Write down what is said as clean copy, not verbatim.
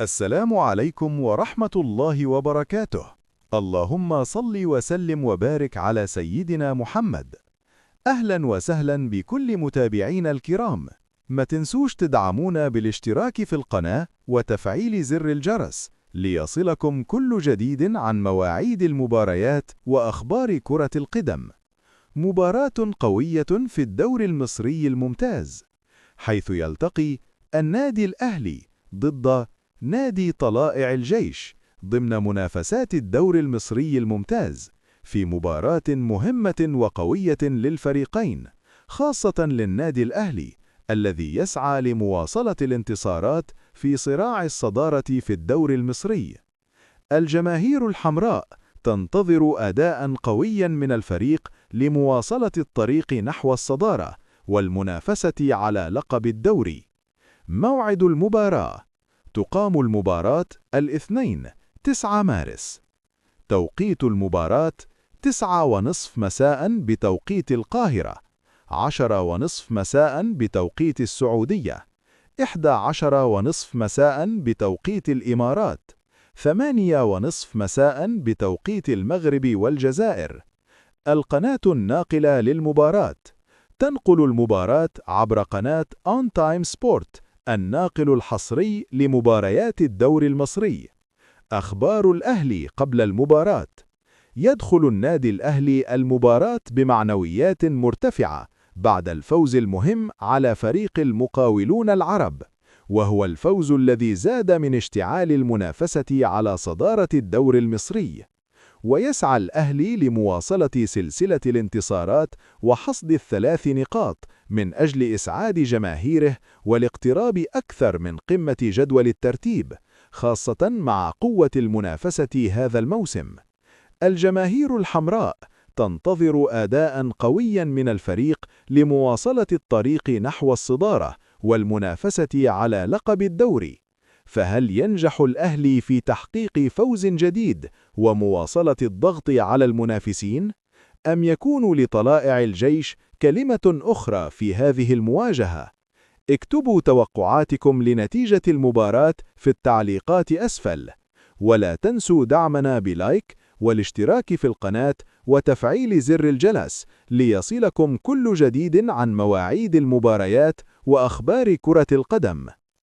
السلام عليكم ورحمة الله وبركاته. اللهم صل وسلم وبارك على سيدنا محمد. أهلا وسهلا بكل متابعينا الكرام. ما تنسوش تدعمونا بالاشتراك في القناة وتفعيل زر الجرس ليصلكم كل جديد عن مواعيد المباريات وأخبار كرة القدم. مباراة قوية في الدوري المصري الممتاز، حيث يلتقي النادي الأهلي ضد نادي طلائع الجيش ضمن منافسات الدوري المصري الممتاز في مباراة مهمة وقوية للفريقين، خاصة للنادي الأهلي الذي يسعى لمواصلة الانتصارات في صراع الصدارة في الدوري المصري. الجماهير الحمراء تنتظر أداء قويا من الفريق لمواصلة الطريق نحو الصدارة والمنافسة على لقب الدوري. موعد المباراة: تقام المباراة الاثنين 9 مارس. توقيت المباراة: 9:30 مساء بتوقيت القاهرة، 10:30 مساء بتوقيت السعودية، 11:30 مساء بتوقيت الإمارات، 8:30 مساء بتوقيت المغرب والجزائر. القناة الناقلة للمباراة: تنقل المباراة عبر قناة ON Time Sport، الناقل الحصري لمباريات الدوري المصري. أخبار الأهلي قبل المباراة: يدخل النادي الأهلي المباراة بمعنويات مرتفعة بعد الفوز المهم على فريق المقاولون العرب، وهو الفوز الذي زاد من اشتعال المنافسة على صدارة الدوري المصري. ويسعى الأهلي لمواصلة سلسلة الانتصارات وحصد الثلاث نقاط من أجل إسعاد جماهيره والاقتراب أكثر من قمة جدول الترتيب، خاصة مع قوة المنافسة هذا الموسم. الجماهير الحمراء تنتظر أداء قويا من الفريق لمواصلة الطريق نحو الصدارة والمنافسة على لقب الدوري. فهل ينجح الأهلي في تحقيق فوز جديد ومواصلة الضغط على المنافسين؟ أم يكون لطلائع الجيش كلمة أخرى في هذه المواجهة؟ اكتبوا توقعاتكم لنتيجة المباراة في التعليقات أسفل، ولا تنسوا دعمنا بلايك والاشتراك في القناة وتفعيل زر الجرس ليصلكم كل جديد عن مواعيد المباريات وأخبار كرة القدم.